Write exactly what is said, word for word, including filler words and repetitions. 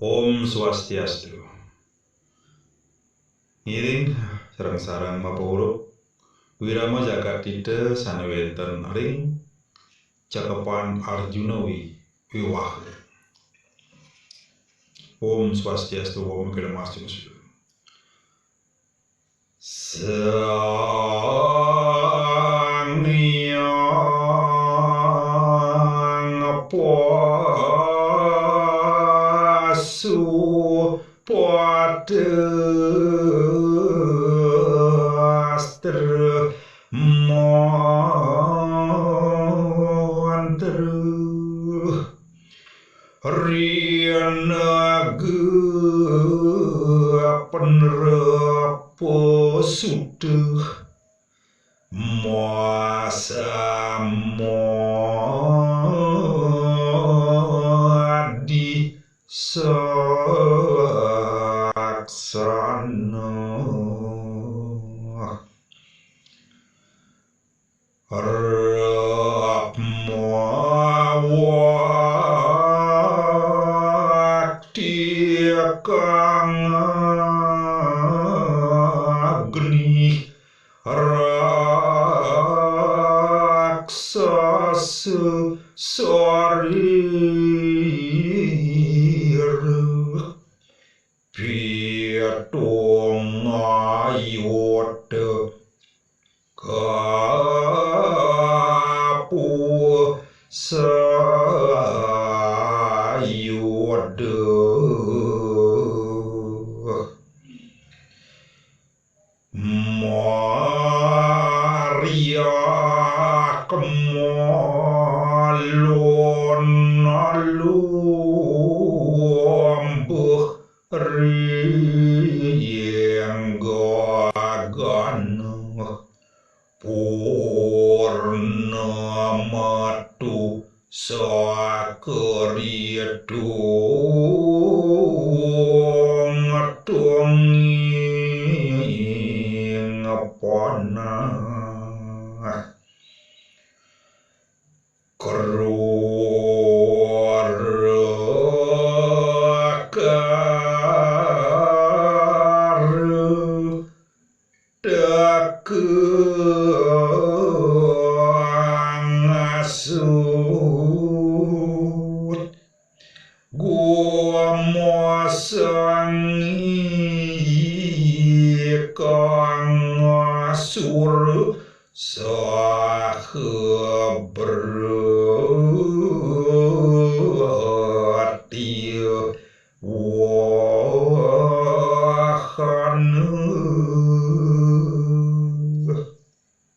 Om Swastiastu. Ngiring sareng-sareng mapauruk wirama jagat kita sane wenten ring Cakepan Arjuna Wi-, Wiwaha. Om Swastiastu, Om Kidamastu. Sang Hyang Pasupada Astra Mantra Rinaga Panrapa Suta Masamadi Saksana Rama Wakti kang agni raksasa sarira pitung ayuda kapu sayuda Maria kemalon lumbuh ring gagana purna matu sakaritung tunging panah. Krura kara tekang asut. Gumasang ikang asura saha bratya wahan